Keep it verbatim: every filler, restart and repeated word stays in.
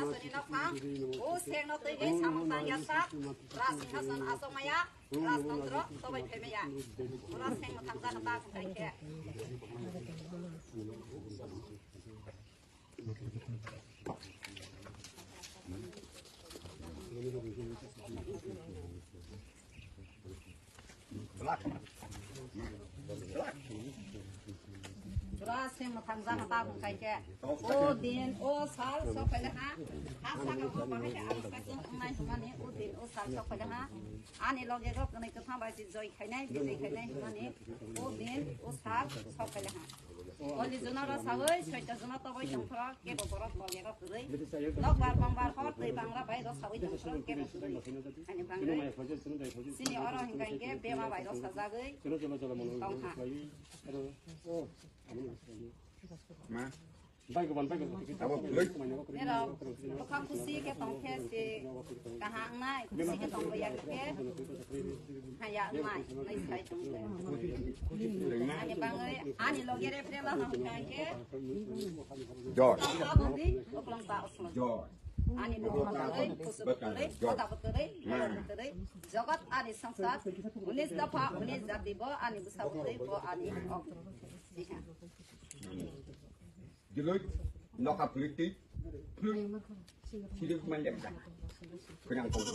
Aswini nokphang, o sengno twi bai samung tangya sak, Raj Singhason achukmaya, Rajtantro tobai phaimaya. Ora sengno thangjak ta khe. Pura se mwthang jana tabuk khaikhe. O din, o sal, sok khaile ha. Ha saka o bahai khe ang sakjwng wngnai hwnmani, o din, o sal, sok khaile ha. Ani loge rok kwnwi kwthang bai se joi khainai, bijoi khainai hwnmani, o din, o sal, sok khaile ha. Oli jona ro sawi, soita jona toboi tongthoro, kebo borok loge rok kwrwi. Nokbar bangbar hor twi bangra bai ro sawi tongthoro, kebo kwrwi. Ani bangwi. Sini oro hingka hingke bema bai ro sajagwi tongkha. Ma. Abo kwlwi. Nero, bokha khusi khe tongkhe se kaham wngnai, khusi khe tongbai ya khe haya wngnai, nai sai tongkhe. Ani bangwi, ani loge re prema hingka hingke. Joy. Abo di, oklong ba oklong. Joy. Ani bokha kwrwi, kusuk kwrwi, koda kwrwi, koda kwrwi, jogot ani sangsar, unis dopha, unis jati bo ani bwsa kwrwi, bo ani ok. Diloi, nokha kwrwi twi, phwrwng, sirwk man lepja. Khwnang tong.